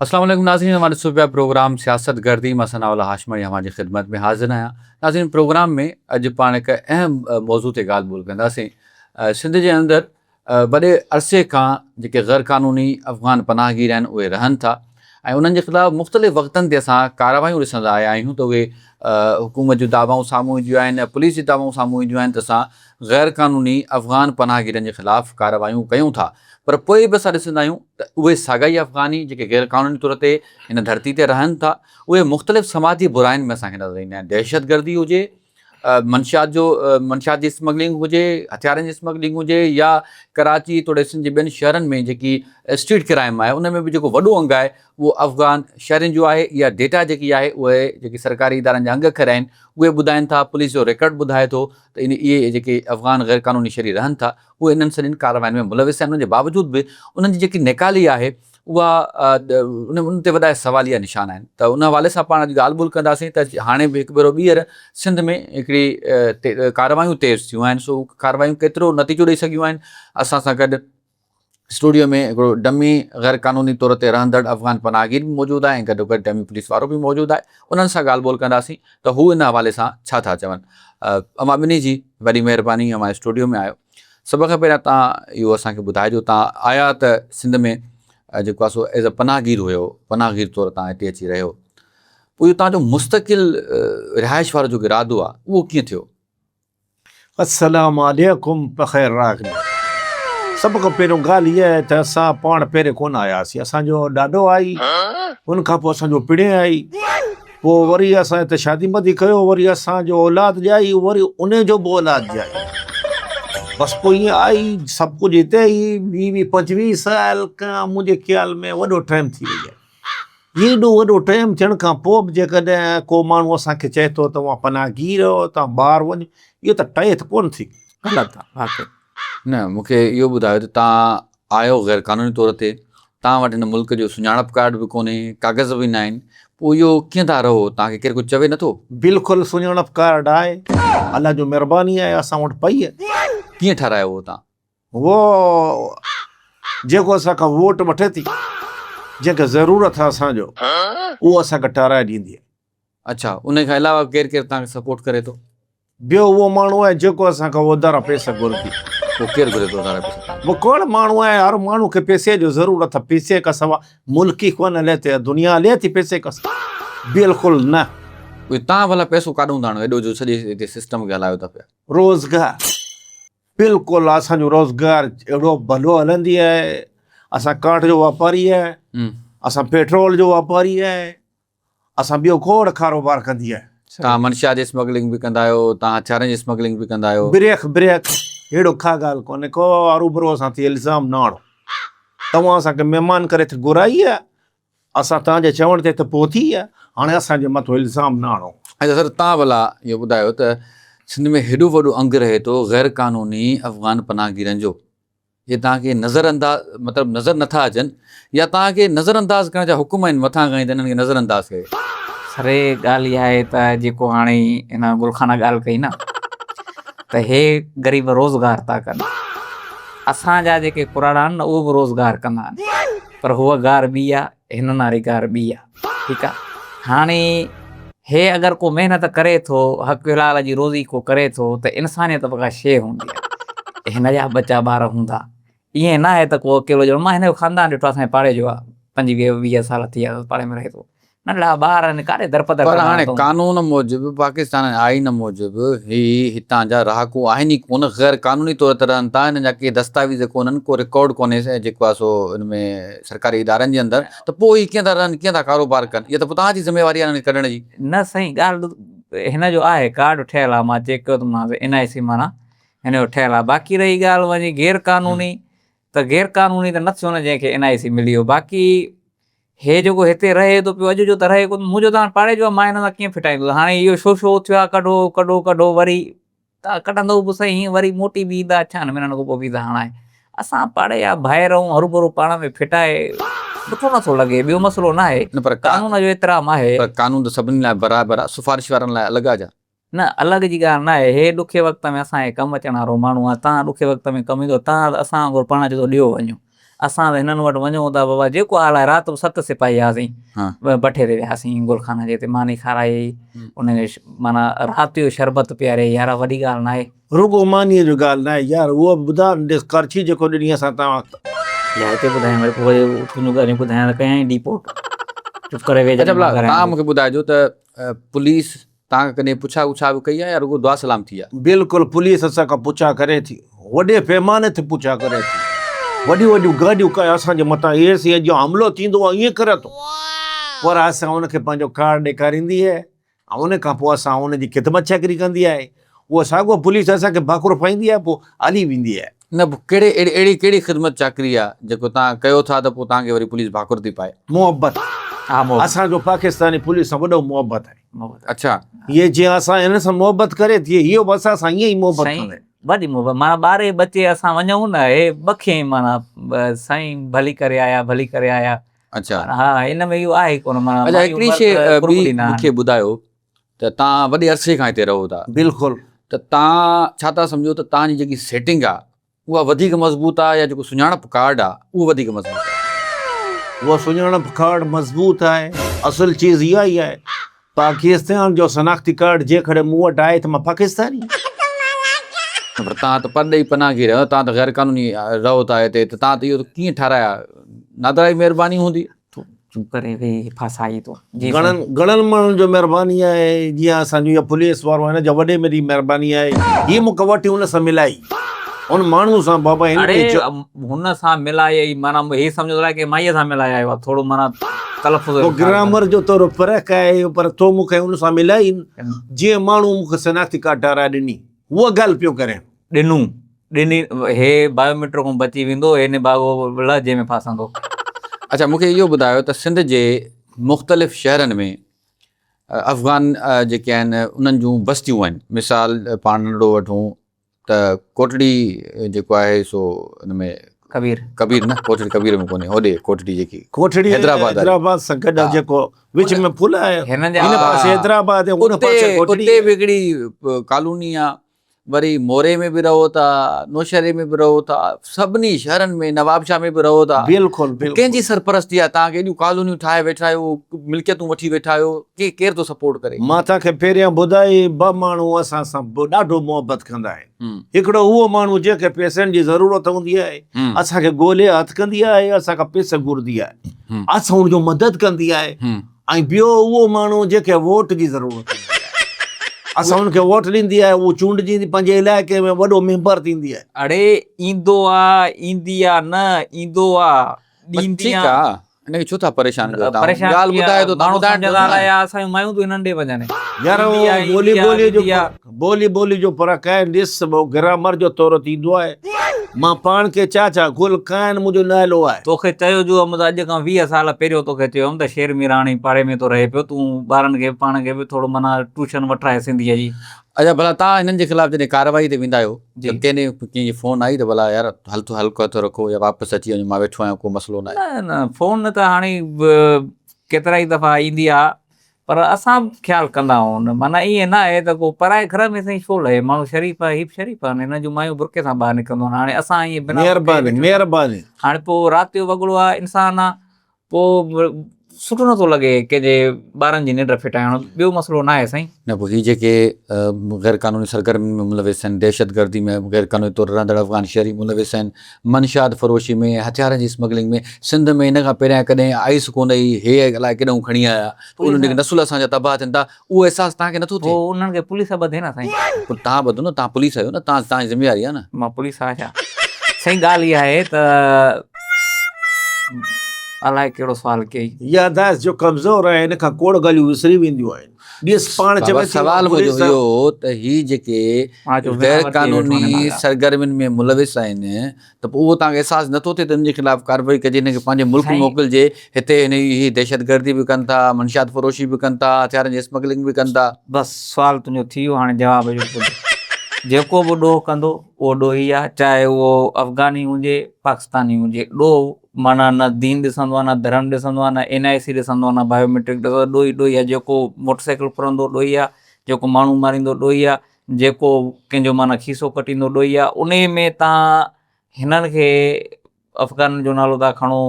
اسلام عليڪم ناظرين اوهان ڏسو پيا پروگرام سياست گردي مان ثناء الله هاشماڻي اوهان جي خدمت ۾ حاضر آهيان ناظرين پروگرام ۾ اڄ پاڻ هڪ اهم موضوع تي ڳالهه ٻولهه ڪنداسين سنڌ جي اندر وڏي عرصي کان جيڪي غير قانوني افغان پناهگير آهن اهي رهن ٿا ۽ انهن جي خلاف مختلف وقتن تي اسان ڪارروايون ڏسندا آيا آهيون ته اهي حڪومت جون دعوائون سامهون اينديون آهن ۽ پوليس جون دعوائون سامهون اينديون آهن ته اسان غير قانوني افغان پناهگيرن جي خلاف ڪارروايون ڪيون ٿا پر پوء به اسان ڏسندا آهيون ته اهي ساڳا ئي افغاني جيڪي غير قانوني طور تي هن ڌرتي تي رهن ٿا اهي مختلف سماجي براين ۾ اسان کي نظر ايندا آهن دهشتگردي هجي منشيات جو منشيات جي اسمگلنگ هجي هٿيارن جي اسمگلنگ هجي يا ڪراچي توڙي سنڌ جي ٻين شهرن ۾ جيڪي اسٽريٽ ڪرائم آهي ان ۾ به جيڪو وڏو انگ آهي اهو افغان شهرين جو آهي اها ڊيٽا جيڪي آهي اهي جيڪي سرڪاري ادارن جا انگ اکر آهن اهي ٻڌائين ٿا پوليس جو ريڪارڊ ٻڌائي ٿو ته ان اهي جيڪي افغان غير قانوني شهري رهن ٿا اهي انهن سڄين ڪاررواين ۾ ملوث آهن ان جي باوجود به انهن جي جيڪي نيڪالي آهي اها ان تي وڏا سواليه نشان آهن ته ان حوالي سان پاڻ اڄ ڳالهه ٻولهه ڪنداسين ته هاڻي به هڪ ڀيرو ٻيهر سنڌ ۾ هڪڙي ڪارروايون تيز ٿيون آهن سو ڪارروايون ڪيترو نتيجو ڏئي سگهيون آهن اسان سان گڏ اسٽوڊيو ۾ هڪڙو ڊمي غير قانوني طور تي رهندڙ افغان پناهگير به موجود آهي ۽ گڏو گڏ ڊمي پوليس وارو به موجود آهي انهن سان ڳالهه ٻولهه ڪنداسين ته هو ان حوالي سان ڇا ٿا چون اوهان ٻنهي جي وڏي مهرباني اوهان اسٽوڊيو ۾ آيو سڀ کان پهريان تان اهو اسان کي ٻڌائجو تان آيا ته سنڌ ۾ جيڪو آهي سو ايز اي پناهگير هيو پناهگير طور تان هتي اچي رهيو پوء اهو تان جو مستقل رهائش وارو جيڪو ارادو آهي اهو ڪيئن ٿيو؟ السلام عليڪم بخير راغب سڀ کان پهريون ڳالهه اها آهي ته اسان پاڻ پهرين ڪونه آياسين اسان جو ڏاڏو آئي ان کان پوء اسان جو پڻهين آئي پوء وري اسان هتي شادي مادي ڪيو وري اسان جو اولاد ڄائي وري انهي جو به اولاد ڄائي بس پوء ائين آئي سڀ ڪجهه هتي ئي ويهه ويهه پنجويهه سال کان منهنجي خيال ۾ وڏو ٽائيم ٿي وئي آهي ايڏو وڏو ٽائيم ٿيڻ کان پوء به جيڪڏهن ڪو ماڻهو اسان کي چئي ٿو ته اوهان پناهگير آهيو توهان ٻاهر وڃو اهو ته ٽهي ته ڪونه ٿي. غلط آهي واقعي. نه مون کي اهو ٻڌايو ته توهان آيو غير قانوني طور تي، توهان وٽ هن ملڪ جو سڃاڻپ ڪارڊ به ڪونهي، ڪاغذ به ناهن، پوء اهو ڪيئن ٿا رهو، توهان کي ڪير ڪجهه چوي نٿو؟ بلڪل سڃاڻپ ڪارڊ آهي، الله جون مهرباني آهي اسان وٽ پئي آهي. ڪيئن ٺهرايو اهو توهان؟ اهو جيڪو اسان کان ووٽ وٺي ٿي، جنهن کي ضرورت آهي اسان جو، اهو اسان کي ٺهرائي ڏيندي آهي. اڇا، ان کان علاوه ڪير ڪير توهان کي سپورٽ ڪري ٿو؟ ٻيو اهو ماڻهو آهي جيڪو اسان کان اوڌارا پئسا گهرندي. پوء ڪير گهري ٿو اوڌارا پئسا توهان کان؟ ڪوڙ ماڻهو آهي، هر ماڻهو کي پئسي جو ضرورت آهي، پئسي کان سوا ملڪ ئي ڪونه هلي ٿي، دنيا هلي ٿي پئسي کان سوا؟ بلڪل نه. پوء توهان ڀلا پئسو ڪاڏهون ٿا آڻيو ايڏو جو سڄي هتي سسٽم کي هلايو ٿا پيا؟ روزگار، بلڪل اسان جو روزگار اهڙو ڀلو هلندي آهي، اسان ڪاٺ جو واپاري آهي، اسان پيٽرول جو واپاري آهي، اسان ٻيو کوڙ ڪاروبار ڪندي آهي. توهان منشيات جي اسمگلنگ به ڪندا آهيو، توهان هٿيارن جي اسمگلنگ به ڪندا آهيو. بريڪ بريڪ اهڙو ڪا ڳالهه ڪونهي ڪو هروڀرو اسان تي الزام نه هڻو. توهان اسان کي مهمان ڪري ته گهرائي آهي، اسان توهان جي چوڻ تي ته پهتي آهي، هاڻي اسان جي مٿو الزام نه هڻو. اڇا سر توهان ڀلا اهو ٻڌايو ته سنڌ ۾ هيڏو وڏو انگ رهي ٿو غير قانوني افغان پناهگيرن جو، جي توهان کي نظر انداز مطلب نظر نٿا اچن يا توهان کي نظر انداز ڪرڻ جا حڪم آهن مٿان کان ئي ته انهن کي نظر انداز ڪيو. سر ڳالهه اها آهي ته جيڪو هاڻي هن گل خانه ڳالهه ڪئي نه ته هي غريب روزگار ٿا ڪن اسان جا جيڪي ڪراڙا آهن نه اهي به روزگار ڪندا آهن پر هوء گار ٻي آهي هنن واري گار ٻي آهي ٺيڪ آهي هاڻي هي اگر ڪو محنت ڪري ٿو حق حلال جي روزي ڪو ڪري ٿو ته انسانيت به ڪا شيء هوندي آهي هن جا ٻچا ٻار هوندا ائين نه آهي ته ڪو اڪيلو ڄڻو مان هن جو خاندان ڏٺو آهي اسان جي پاڙي جو آهي پنجويهه ويهه سال ٿي ويا اٿس پاڙي ۾ رهي ٿو ننڍڙا ٻار آهن ڪاڏي درپدر پر هاڻي قانون موجب پاڪستان جي آئين موجب هي هتان جا رهاڪو آهن ئي ڪونه غير قانوني طور تي رهن ٿا هنن جا ڪي دستاويز ڪونهن ڪو رڪارڊ ڪونهي جيڪو آهي سو ان ۾ سرڪاري ادارن جي اندر ته پوء هي ڪيئن ٿا رهن ڪيئن ٿا ڪاروبار ڪن اها ته پوء توهان جي ذميواري آهي انهن کي ڪڍڻ جي. نه سائين ڳالهه هن جو آهي ڪارڊ ٺهيل آهي مان چيڪ ڪيو ته مان اين آء سي معنيٰ هن جو ٺهيل آهي باقي رهي ڳالهه وڃي غير قانوني ته غير قانوني ته نه ٿيو نه جنهن کي اين آء سي ملي ويو باقي هي جيڪو هتي رهي ٿو پيو اڄ جو ته رهي ڪونه منهنجو ته هاڻي پاڙي جو آهي مان هن سان ڪيئن ڦٽائيندس هاڻي اهو شوشو اٿيو آهي ڪڍو ڪڍو ڪڍو وري تان ڪڍندؤ به سهي وري موٽي به ايندا ڇهن مهينن کان پوء ويزا هڻائي. اسان پاڙي جا ڀائر آهيون هروڀرو پاڻ ۾ ڦٽائي سٺو نٿو لڳي ٻيو مسئلو ناهي نه پر قانون جو احترام آهي. پر قانون ته سڀني لاء برابر آهي سفارش وارن لاء الڳ آهي ڇا؟ نه الڳ جي ڳالهه ناهي هي ڏکي وقت ۾ اسان کي ڪم اچڻ وارو ماڻهو آهي تان ڏکي وقت ۾ ڪم ايندو تان اسان وانگر پاڻ چئي ٿو ڏيو وڃو. اسان ته هنن وٽ وڃون ٿا بابا جيڪو حال آهي رات به ست سپاهي هئاسين بٺي تي وياسين گل خانه جي اتي ماني کارائي ان کي معنيٰ رات جو شربت پياري يار وڏي ڳالهه ناهي. رڳو مانيء جو ڳالهه ناهي يار اهو به ٻڌاء نه ڏس ڪرڇي جيڪو ڏني اسان توهان ته. يار هتي ٻڌايان وري پوء وري تنهنجون ڳالهيون ٻڌايان ته ڪيائين ڊيپورٽ چپ ڪري ويهه اڇا ڀلا توهان مون کي ٻڌائجو ته پوليس توهان کان ڪڏهن پڇا ڳڇا به ڪئي آهي يا رڳو دعا سلام ٿي آهي؟ بلڪل پوليس اسان کان پڇا ڪري ٿي وڏي پيماني تي پڇا ڪري ٿي وڏيون وڏيون گاڏيون ڪاهي اسان جي مٿان اي سي جو حملو ٿيندو آهي ائين ڪري ٿو پر اسان ان کي پنهنجو ڪارڊ ڏيکاريندي آهي ۽ ان کان پوء اسان ان جي خدمت چاڪري ڪندي آهي اهو ساڳو پوليس اسان کي ڀاڪر پائيندي آهي پوء هلي ويندي آهي. نه پوء ڪهڙي اهڙي اهڙي ڪهڙي خدمت چاڪري آهي جيڪو توهان ڪيو ٿا ته پوء توهان کي وري پوليس ڀاڪر ٿي پائي. محبت ها محبت. اسان جو پاڪستاني پوليس سان وڏو محبت آهي. محبت. اڇا. هي جيئن اسان هن سان محبت ڪري ٿي اهو به اسان سان ائين ئي محبت سائين ڪندي. وڏي محبت معنيٰ ٻاري ٻچي اسان وڃون نه هي ٻکين معنيٰ سائين ڀلي ڪري آيا ڀلي ڪري آيا. اڇا. ها ان ۾ اهو آهي ڪونه معنيٰ اڇا مايون هڪڙي مرد شيء قرب ٻي ڏيندا مون آهن. کي ٻڌايو ته توهان وڏي عرصي کان هتي رهو ٿا. بلڪل. ته توهان ڇا ٿا سمجهو ته توهان جي جيڪي سيٽنگ آ اها وڌيڪ مضبوط آ يا جيڪو سڃاڻپ ڪارڊ آ اهو وڌيڪ مضبوط آ؟ اها سڃاڻپ ڪارڊ مضبوط آهي اصل چيز اها ئي آهي پاڪستان جو شناختي ڪارڊ جيڪڏهن مون وٽ آهي ته مان پاڪستاني آهيان. پر توهان ته پرڏيهي پناهگير آهيو توهان ته غير قانوني رهو ٿا هتي ته توهان ته اهو ڪيئن ٺارايا نادرا جي مهرباني هوندي. چپ ڪري ويهي ڦاسائي ٿو. جي گهڻن سائين. گهڻن ماڻهن جو مهرباني آهي جيئن اسان جو اها پوليس وارو هن جا وڏي ميري مهرباني آهي هي مون کي وٺي هن سان ملائي هن ماڻهو سان بابا هن اڙي کي چئو. هن سان ملائي ئي معنيٰ هي سمجهندو آهي ڪنهن مائيء سان ملائي آيو آهي ٿورو معنيٰ تلفظ جو پوء خيال ڪر. گرامر جو ٿورو فرق آهي پر تو مون کي هن سان ملائي جيئن ماڻهو مون کي شناختي ڪارڊ ٺاهرائي ڏني هوء ڳالهه پيو ڪريان. ڏنو ڏني هي بايوميٽرڪ کان بچي ويندو هي نڀاڳو لهجي ۾ ڦاسندو. اڇا مون کي اهو ٻڌايو ته سنڌ جي مختلف شهرن ۾ افغان جيڪي آهن انهن جون بستيون آهن مثال پاڻ ننڍڙو وٺون ته ڪوٽڙي جيڪو آهي سو ان ۾ ڪبير ڪبير نه ڪوٽڙي ڪبير ۾ ڪونهي هوڏي ڪوٽڙي جيڪي ڪوٽڙي حيدرآباد حيدرآباد سان گڏ جيڪو وچ ۾ پل آهي هنن جا هن پاسي حيدرآباد ۽ ان پاسي ڪوٽڙي اتي به هڪڙي ڪالوني آ وري موري ۾ به رهو ٿا، نوشهري ۾ به رهو ٿا، سڀني شهرن ۾ نوابشاهه ۾ به رهو ٿا. بلڪل بلڪل. ڪنهن جي سرپرستي آهي؟ توهان کي ايڏيون ڪالونيون ٺاهي ويٺا آهيو، ملڪيتون وٺي ويٺا آهيو، ڪي ڪير ٿو سپورٽ ڪري؟ مان توهان کي پهريان ٻڌائي ٻه ماڻهو اسان سان ڏاڍو محبت ڪندا آهن. هڪڙو اهو ماڻهو جنهن کي پئسن جي ضرورت هوندي آهي، اسان کي ڳولي هٿ ڪندي آهي، اسان کان پئسا گهرندي آهي، اسان ان جو مدد ڪندي آهي. ۽ ٻيو اهو ماڻهو جنهن کي ووٽ جي ضرورت هوندي آهي اسان ان کي ووٽ ڏيندي آهي اهو چونڊجي پنهنجي علائقي ۾ وڏو ميمبر ٿيندي آهي. اڙي ايندو آ ايندي آ نه ايندو آ ڏيندي آ. ٺيڪ آ ان کي ڇو ٿا پريشان ڪيو تان ڳالهه ٻڌائي ٿو تان ٻڌائڻ ماڻهو سمجهندا يا اسان جون مايون ٿيون هنن ڏي وڃن. يار اهو ٻولي ٻولي جو ٻولي ٻولي جو فرق آهي ڏس گرامر جو ٿورو ٿيندو آهي مان پاڻ کي چاچا گل ڪانئن منهنجو نالو آهي. توکي چيو جو هئم ته اڄ کان 20 سال پهريون توکي چيو هئم ته شير ميراڻي پاڙي ۾ ٿو رهي پيو تون ٻارن کي به پاڻ کي به ٿورو معنيٰ ٽيوشن وٺرائي سنڌيء جي. اڇا ڀلا توهان هنن جي خلاف جڏهن ڪارروائي تي ويندا آهيو ته ڪنهن ڪنهن جي فون آئي ته ڀلا يار هل ٿو هلڪو هٿ رکو يا واپس اچي وڃو مان ويٺو آهيان ڪو مسئلو ناهي. نه نه فون ته هاڻي ڪيترائي دفعا ايندي آ پر اسان به خيال ڪندا آهيون معنيٰ ائين نه آهي ته ڪو پرائي گهر ۾ سائين ڇو لهي ماڻهو شريف آهي هي به شريف آهن هنن جون مايون برقعي سان ٻاهر نڪرنديون آهن هاڻي اسان ائين بنا برقعي مهرباني ويٺيون مهرباني. هاڻي پوء رات جو وڳڙو آهي انسان آهي پوء سٺو نٿو لڳي ڪنهن جي ٻارن جي ننڊ ڦٽائڻ ٻيو مسئلو نه آهي سائين. نه پوء هي جيڪي غير قانوني سرگرمين ۾ ملوث آهن دهشتگردي ۾ غير قانوني طور رهندڙ افغان شهري ملوث آهن منشيات فروشي ۾ هٿيارن جي اسمگلنگ ۾ سنڌ ۾ هن کان پهريان ڪڏهن آئيس ڪونه هئي، هي الائي ڪيڏانهن کڻي آيا ته انهن جيڪي نسل اسان جا تباهه ٿين ٿا اهو احساس توهان کي نٿو ٿئي؟ پوء انهن کي پوليس ٻڌي نه سائين. پوء توهان ٻڌو نه توهان پوليس آهيو نه توهان توهان جي ذميواري آهي نه. مان پوليس آهيان ڇا؟ سائين ڳالهه اها آهي ته الائي ڪهڙو سوال ڪيئي. ياداشت جو ڪمزور آهي هن کان کوڙ ڳالهيون وسري وينديون آهن. ڏس پاڻ بابا چوي ٿي سوال پوليس منهنجو اهو هو ته هي جيڪي غير قانوني سرگرمين ۾ ملوث آهن ته پوء اهو توهان کي احساس نٿو ٿئي ته انهن جي خلاف ڪارروائي ڪجي انهن کي پنهنجي ملڪ موڪلجي هتي هن هي دهشتگردي به ڪن ٿا منشيات فروشي به ڪن ٿا هٿيارن جي اسمگلنگ به ڪن ٿا. بس سوال تنهنجو ٿي ويو هاڻي جواب جو ٻڌ جيڪو به ڏوهه ڪندو اهو ڏوهي آهي چاهي اهو افغاني هجي پاڪستاني هجي ڏوهه معنيٰ نه دين ڏسندو آهي نه ڌرم ڏسندو آهي نه اين آء سي ڏسندو آهي نه بايو ميٽرڪ ڏسندو آهي ڏوهي ڏوهي آهي جيڪو موٽر سائيڪل ڦرندو ڏوهي آهي جيڪو ماڻهو ماريندو ڏوهي آهي جيڪو ڪنهن جو معنيٰ کيسو ڪٽيندو ڏوهي آهي انهي ۾ تان هنن کي افغانن جو نالو ٿا کڻو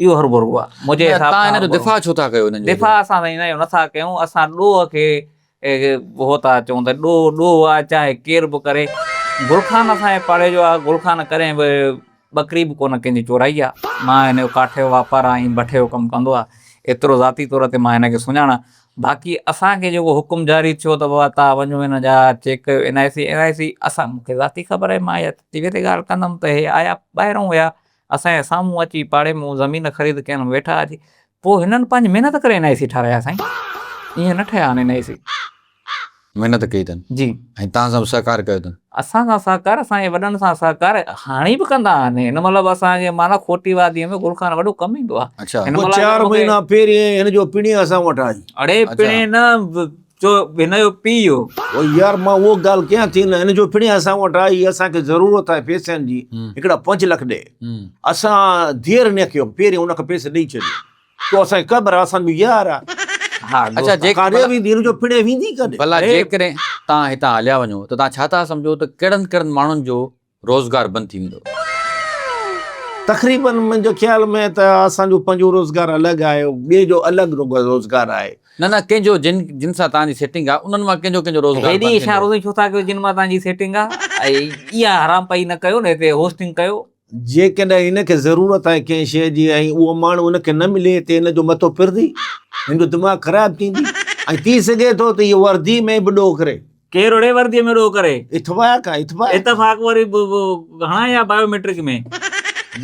اهو هروڀرو آ منهنجي حساب تان سان هن جو دفاع ڇو ٿا ڪيو انهن جو؟ دفاع اسان سائين هن جو نٿا ڪيون اسان ڏوهه کي هو ٿا چئون ته ڏوهه ڏوهه آ چاهي ڪير به ڪري گل خان اسان جي پاڙي جو آ گل خان ڪڏهن به ٻڪري به ڪونه ڪنهن جي چورائي آ مان هن جو ڪاٺ جو واپار آ ۽ بٺي جو ڪم ڪندو آ ايترو ذاتي طور تي مان هن کي سڃاڻان باقي اسان کي جيڪو حڪم جاري ٿيو ته بابا تان وڃو هن جا چيڪ ڪيو N I C N I C اسان مون کي ذاتي خبر آهي مان اها ٽي وي تي ڳالهه ڪندم ته هي آيا ٻاهرون هيا اسان جي سامهون اچي پاڙي ۾ زمين خريد ڪين ويٺا اچي پوء هنن پنهنجي محنت ڪري اين I سي ٺارايا سائين ائين نه ٺهيا آهن اين I سي. محنت ڪئي اٿن. جي. ۽ توهان سان به سهڪار ڪيو اٿن. اسان سان سهڪار اسان جي وڏن سان سهڪار هاڻي به ڪندا آهن هن مهل به اسان جي معنيٰ کوٽي واديء ۾ گل خان وڏو ڪم ايندو آهي. اڇا. هن ٻه مهل چار مون کي مهينا پهرين هن جو پڻهين اسان وٽ آئي. اڙي پڻهين نه چو هن جو پيء هو. او يار مان اهو ڳالهه ڪيان ٿي نه هن جو پڻهين اسان وٽ آئي اسان کي ضرورت آهي پئسن جي هڪڙا پنج لک ڏي. اسان دير نه ڪيو پهرين هن کي پئسا ڏئي ڇڏيو. تو اسان کي خبر آ اسان جو يار آ. ها اڇا دوست جي ڪاڏي ويندي هن جو پڻهين ويندي ڪڏهن. ڀلا جيڪڏهن توهان هتان هليا وڃو ته توهان ڇا ٿا سمجهو ته ڪهڙن ڪهڙن ماڻهن جو روزگار بند ٿي ويندو؟ تقريبن منهنجي خيال ۾ ته اسان جو پنهنجو روزگار الڳ آهي ٻئي جو الڳ روزگار آهي. نه نه ڪنهن جو جن جن سان توهان جي سيٽنگ آ انهن مان ڪنهن جو ڪنهن جو روزگار هيڏي بند ٿيندو؟ اشارو سائين ڇو ٿا ڪيو جن مان توهان جي سيٽنگ آ ۽ اها حرام پائي نه ڪيو نه هتي هوسٽنگ ڪيو. جيڪڏهن هن کي ضرورت آهي ڪنهن شيء جي ۽ اهو ماڻهو هن کي نه ملي ته هن جو مٿو ڦرندي، هن جو دماغ خراب ٿيندي ۽ ٿي سگهي ٿو ته هيء وردي ۾ به ڏوهه ڪري. ڪير اڙي ورديء ۾ ڏوهه ڪري؟ اتفاق آهي، اتفاق. اتفاق وري به گهڻا يا بايو ميٽرڪ ۾؟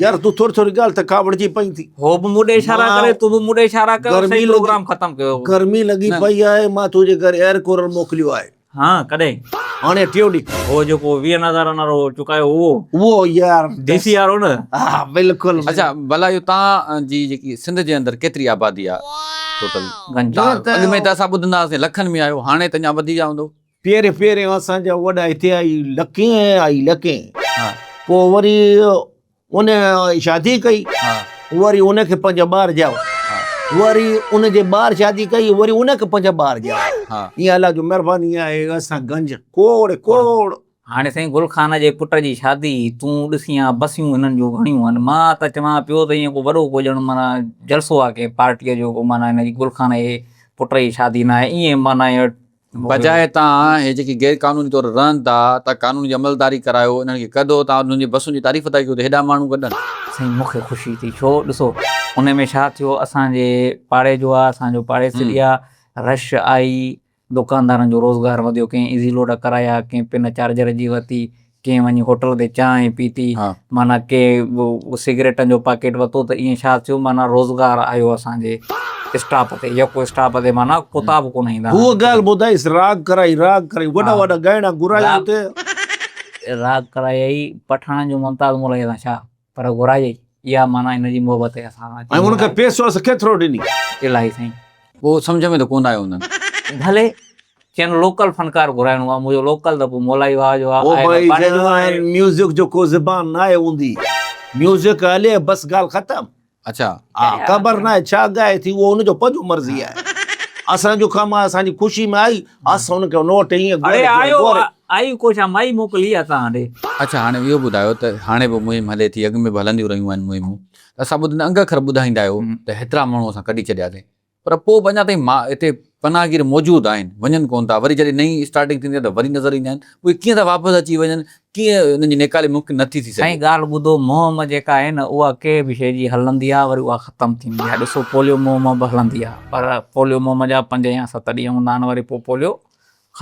يار تون ٿوري ٿوري ڳالهه ته ڪاوڙجي پئين ٿي. هو به مون ڏي اشارا ڪري، تون به مون ڏي اشارا ڪيو، سائين پروگرام ختم ڪيو. گرمي لڳي پئي آهي، مان تنهنجي گهر ايئر ڪولر موڪليو آهي. ها ڪڏهن؟ هاڻي ٽيون ڏينهن. هو جيڪو ويهن هزارن وارو چڪايو اهو؟ اهو يار. ڊي سي وارو نه؟ ها بلڪل. اڇا ڀلا اهو تان جي جيڪي سنڌ جي اندر ڪيتري آبادي آ ٽوٽل؟ اڳ ۾ ته اسان ٻڌندا هئاسين لکن ۾ آيو هاڻي ته اڃا وڌي ويا هوندو. پهرين پهرين اسان جا وڏا هتي آئي لکين آئي لکين. پوء وري ان شادي ڪئي وري ان کي پنج ٻار ڄائو وري ان جي ٻار شادي ڪئي وري ان کي پنج ٻار ڄائو ائين الله جو مهرباني آهي اسان گنج کوڙ کوڙ. هاڻي سائين گل خان جي پٽ جي شادي تون ڏسين ها بسيون هنن جون گهڻيون آهن مان ته چوان پيو ته ائين ڪو وڏو ڪو ڄڻ معنيٰ جلسو آهي ڪنهن پارٽيء جو ڪو معنيٰ هن جي گل خان جي پٽ جي شادي ناهي ائين معنيٰ بجاء تان هي جيڪي غير قانوني طور رهن ٿا ته قانون جي عملداري ڪرايو انهن کي ڪڍو تان انهن جي بسن جي تعريف ٿا ڪيو ته هيڏا ماڻهو ڪڍن. سائين مون کي خوشي ٿي ڇو ڏسو ان ۾ ڇا ٿيو اسان جي پاڙي جو آ اسان جو پاڙيسري آ رش آئي دڪاندارن جو روزگار وڌيو ڪنهن ايزي لوڊ ڪرايا ڪنهن پن چارجر جي ورتي ڪنهن وڃي هوٽل تي چانهه پيتي معنيٰ ڪنهن سگريٽن جو پاڪيٽ ورتو ته ائين ڇا ٿيو معنيٰ روزگار آيو اسان جي اسٽاپ تي يڪو اسٽاپ تي معنيٰ ڪتا به ڪونه ايندا هوء ڳالهه ٻڌائيس راڳ ڪرائي راڳ ڪرائي وڏا وڏا ڳائڻا گهرائي اتي. راڳ ڪرايائي پٺاڻن جو ممتاز مولائي سان ڇا پر گهرايائي اها معنيٰ هن جي محبت آهي اسان سان. ۽ هن کي پيسو اسان ڪيترو ڏني. الاهي سائين. اهو سمجهه ۾ ته ڪونه آيو هوندن. ڀلي چين لوڪل فنڪار گهرائڻو آ منهنجو لوڪل ته پوء مولائي واهه جو آ او آء ڀائي پاڙي جو آهي. جان ميوزڪ جو ڪو زبان ناهي هوندي ميوزڪ هلي بس ڳالهه ختم. اڇا. ها خبر ناهي ڇا ڳائي ٿي اهو ان جو پنهنجو مرضي آهي اسان جو ڪم آهي اسان جي خوشي ۾ آئي اسان ان کي نوٽ ائين اڙي آيو آئي ڪو ڇا مائي موڪلي آ تان ڏي. اڇا هاڻي اهو ٻڌايو ته هاڻي به مهم هلي ٿي اڳ ۾ به هلنديون رهيون آهن مهمون ته اسان ٻڌندا انگ اکر ٻڌائيندا آهيو ته هيترا ماڻهو اسان ڪڍي ڇڏياسين پر پوء به اڃا تائين هتي پناهگير موجود آهن، وڃن ڪونه ٿا، وري جڏهن نئين اسٽارٽنگ ٿيندي آهي ته وري نظر ايندا آهن، اهي ڪيئن ٿا واپس اچي وڃن، ڪيئن انهن جي نيڪالي ممڪن نه ٿي ٿي سگهي. سائين ڳالهه ٻڌو مهم جيڪا آهي نه اها ڪنهن به شيء جي هلندي آهي وري اها ختم ٿي ويندي آهي ڏسو پوليو مهم به هلندي آهي پر پوليو مهم جا پنج يا ست ڏينهن هوندا آهن وري پوء پوليو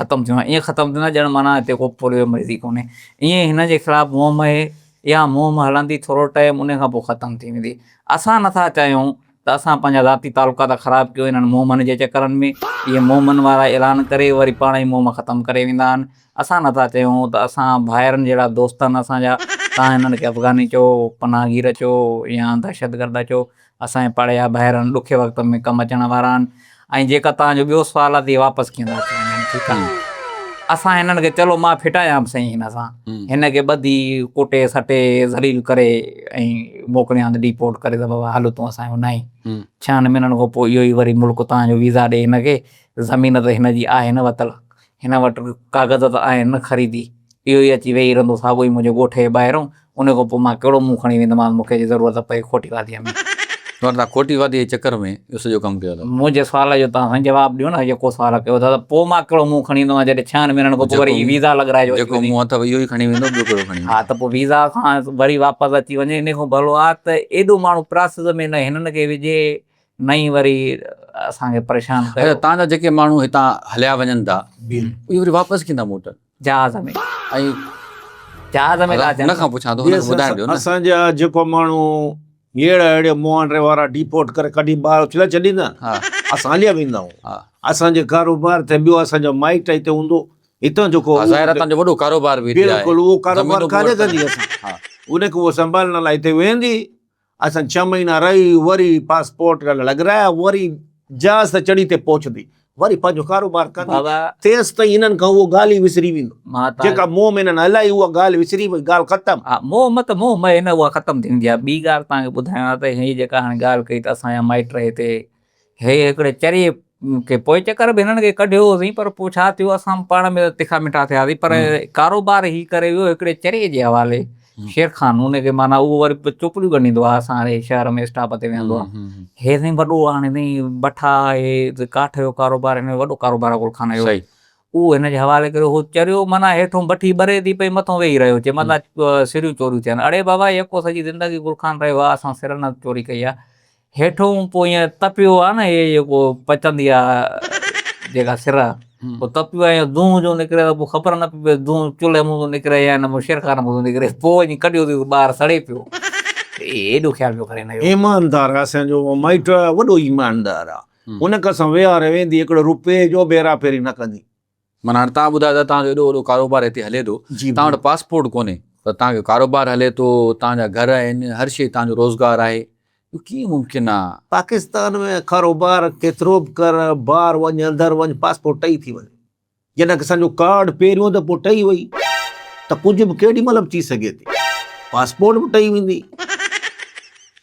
ختم ٿي ويندو آهي ائين ختم ٿيندو آهي ڄڻ معنيٰ هتي ڪو پوليو جو مريض ئي ڪونهي ائين هن جي خلاف مهم آهي اها مهم هلندي ٿورو ٽائيم ان کان پوء ختم ٿي ويندي اسان نٿا چاهيون ته اسان پنهنجا ذاتي تعلقات خراب ڪيون انهن مهمن جي چڪرن ۾ اهي مهمن وارا اعلان ڪري وري پاڻ ئي مهم ختم ڪري ويندا آهن اسان نٿا چاهيون ته اسان ڀائرن جهڙا دوست آهن اسان جا تان هنن کي افغاني چئو پناهگير چئو يا دهشتگرد چئو اسان جي پاڙي جا ڀائر آهن ڏکي وقت ۾ ڪم اچڻ وارا آهن ۽ جيڪا توهان جو ٻيو سوال آهي ته اهي واپس ڪيئن ٿا اچي وڃن ٺيڪ آهي اسان هنن کي چلو مان ڦٽايان به سهي هن سان هن کي ٻڌي ڪٽي سٽي ذليل ڪري ۽ موڪليان ته ڊيپورٽ ڪري ته بابا هل تون اسان جو ناهين ڇهن مهينن کان پوء اهو ئي وري ملڪ توهان جو ويزا ڏي هن کي زمين ته هن جي آهي نه وتل هن وٽ ڪاغذ ته آهن نه خريدي اهو ئي اچي ويهي رهندو ساڳو ئي منهنجي ڳوٺ جي ٻاهرون. ان کان پوء مان ڪهڙو منهن کڻي ويندومانس مون کي جي ضرورت پئي کوٽي واديء ۾. معنيٰ توهان کوٽي واديء جي چڪر ۾ اهو سڄو ڪم ڪيو اٿو. منهنجي سوال جو توهان سائين جواب ڏيو نه جيڪو سوال ڪيو اٿو ته پوء مان ڪهڙو منهن کڻي ايندومانس جڏهن ڇهن مهينن کان پوء وري هي ويزا لڳرائي جو اچي جيڪو وڃي. منهن اٿو اهو ئي کڻي ويندو ٻيو ڪهڙو کڻي ويندو. ها ته پوء ويزا کان وري واپس اچي وڃي ان کان ڀلو آهي ته ايڏو ماڻهو پراسز ۾ نه هنن کي وجهي نه ئي وري اسان کي پريشان ڪيو. اڇا توهان جا جيڪي ماڻهو هتان هليا وڃن ٿا اهي وري واپس ڪيئن ٿا موٽن؟ جهاز ۾. ۽ جهاز ۾ ٿا اچن. هن کان پڇان ٿو هن کي ٻڌائڻ ڏيو نه. اسان جا جيڪو ماڻهو اهڙا اهڙي مهانڊي وارا ڊيپورٽ ڪري ڪڍي ٻاهر اڇلائي ڇڏيندا آهن اسان هليا ويندا آهيون اسان جي ڪاروبار تي ٻيو اسان جو مائٽ هتي هوندو هتان جيڪو ظاهر آهي تنهنجو وڏو ڪاروبار به هتي آهي بلڪل اهو ڪاروبار ڪاڏي ڪندي اسان ان کي اهو سنڀالڻ لاء هتي ويهندي اسان ڇهه مهينا رهي وري پاسپورٽ لڳرايا وري جهاز تي چڙهي تي پهچندي وري پنهنجو ڪاروبار ڪندي تيستائين هنن کان اهو ڳالهه ئي وسري ويندو جيڪا منهن ۾ هنن هلائي اها ڳالهه وسري وئي ڳالهه ختم. ها منهن ۾ ته منهن ۾ نه اها ختم ٿي ويندي آهي ٻي ڳالهه توهان کي ٻڌايان ته هي جيڪا هاڻي ڳالهه ڪئي ته اسان جا مائٽ هتي هي هڪڙي چريي کي پوء چڪر به هنن کي ڪڍيو هوسين پر پوء ڇا ٿيو اسان پاڻ ۾ تکا مٺا ٿياسين پر ڪاروبار هي ڪري ويو هڪڙي چريي جي حوالي شير خان ان کي معنيٰ اهو وري چوپڙيون ڳنڍيندو آهي اسان واري شهر ۾ اسٽاپ تي ويهندو آهي هي سائين وڏو هاڻي سائين بٺا هي ڪاٺ جو ڪاروبار هن جو وڏو ڪاروبار آهي گل خان جو اهو هن جي حوالي ڪريو هو چريو معنيٰ هيٺون بٺي ٻري ٿي پئي مٿون ويهي رهيو چي متان سريون چوريون ٿين اڙي بابا يڪو سڄي زندگي گل خان رهيو آهي اسان سر نه چوري ڪئي آهي هيٺئون پوء ائين تپيو آ نه هي جيڪو پچندي آ جيڪا سر آ پوء تپيو آ ائين دونهون جو نڪري ته پوء خبر نه پئي دونهون چلهه مون ٿو نڪري يا هن شير خان مون ٿو نڪري پوء وڃي ڪڍيو اٿس ٻاهر سڙي پيو ايڏو خيال پيو ڪري هن جو. ايماندار آ اسان جو مائٽ وڏو ايماندار آ ان کان اسان ويهاري ويندي هڪڙو روپئي جو به هيرا ڦيري نه ڪندي. معنيٰ هاڻي توهان ٻڌايو ته توهان جو ايڏو وڏو ڪاروبار هتي هلي ٿو، توهان وٽ پاسپورٽ ڪونهي پر توهان جو ڪاروبار هلي ٿو، توهان جا گهر آهن، هر شيء توهان جو روزگار آهي، اهو ڪيئن ممڪن آ؟ پاڪستان ۾ ڪاروبار ڪيترو به ڪر، ٻاهر وڃ اندر وڃ پاسپورٽ ٺهي ٿي وڃي. جڏهن اسان جو ڪارڊ پهريون دفعو ٺهي وئي ته ڪجهه به ڪيڏي مهل به ٿي سگهي ٿي. پاسپورٽ به ٺهي ويندي.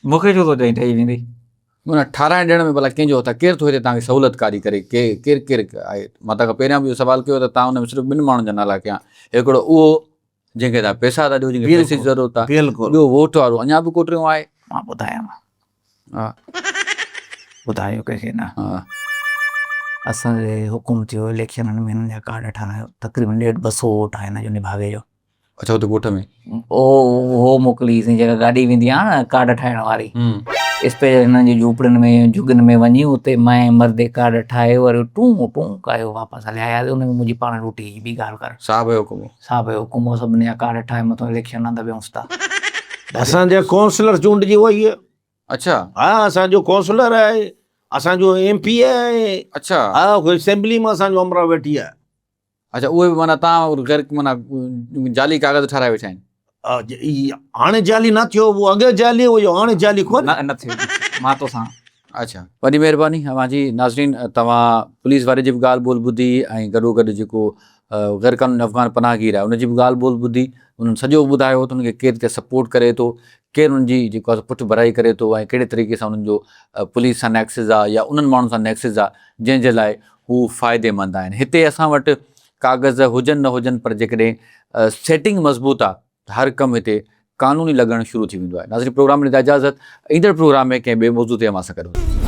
مون کي ڇو ٿو چئين ٺهي ويندي؟ معنيٰ ٺاراهڻ ڏيڻ ۾ ڀلا ڪنهن جو هٿ آهي؟ ڪير ٿو هتي توهان کي سهولتڪاري ڪري؟ ڪي ڪير ڪير آهي؟ مان توهان کان پهريان به اهو سوال ڪيو ته توهان ان ۾ صرف ٻن ماڻهن جا نالا ڪيا، هڪڙو اهو جنهن کي توهان پئسا ٿا ڏيو، جنهن کي پئسي جي ضرورت آهي، ٻيو ووٽ وارو، اڃا به ڪو ٽيون آهي؟ مان ٻڌايانو. ها. ٻڌايو ڪنهن کي نه. ها. اسان کي حڪم ٿيو اليڪشنن ۾ هنن جا ڪارڊ ٺارايو، تقريبن ڏيڍ ٻه سو ووٽ آهي هن جو نڀاڳي جو. اڇا اتي ڳوٺ ۾. او هو موڪلي سين جيڪا گاڏي ويندي آ نه ڪارڊ ٺاهڻ واري اسپيشل هنن جي جهوپڙين ۾ جهڳين ۾ وڃي اتي مئي مردي ڪارڊ ٺاهي وري ٽون ٽون ڪيو واپس هليا آياسين ان ۾ منهنجي پاڻ روٽي جي ٻي ڳالهه ڪر. صاحب جو حڪم هو. صاحب جو حڪم هو سڀني جا ڪارڊ ٺاهي مٿو اليڪشن آ ته ويهونس ٿا. اسان جا ڪونسلر چونڊجي وئي. اڇا. ها اسان جو ڪونسلر آهي اسان جو ايم پي اي آهي. اڇا. ها اسيمبلي مان اسان جو همراهه ويٺي آهي. اڇا اهي به معنيٰ توهان غير معنيٰ جعلي ڪاغذ ٺهرائي ويٺا آهن. هاڻي جعلي نه ٿيو اهو اڳي جعلي هيو هاڻي جعلي ڪونهي. نه نه ٿيو مان توسان. اڇا وڏي مهرباني اوهان جي ناظرين توهان پوليس واري جي به ڳالهه ٻولهه ٻڌي ۽ گڏو گڏ جيڪو غير قانوني افغان پناهگير آهي ان جي به ڳالهه ٻولهه ٻڌي انهن سڄو ٻڌايو ته انهن کي ڪير هتي سپورٽ ڪري ٿو ڪير انهن جي جيڪو آهي پٺ ڀرائي ڪري ٿو ۽ ڪهڙي طريقي سان انهن جو پوليس سان نيڪسز آهي يا انهن ماڻهن سان نيڪسز آهي جنهن جي لاء هو فائديمند آهن. هتي اسان وٽ ڪاغذ هجن نه هجن پر جيڪڏهن سيٽنگ مضبوط آ ته هر ڪم هتي قانوني لڳڻ شروع ٿي ويندو آهي. ناظرين پروگرام ۾ ڏيندا اجازت ايندڙ پروگرام ۾ ڪنهن ٻئي موضوع تي اوهان سان گڏ هوندس.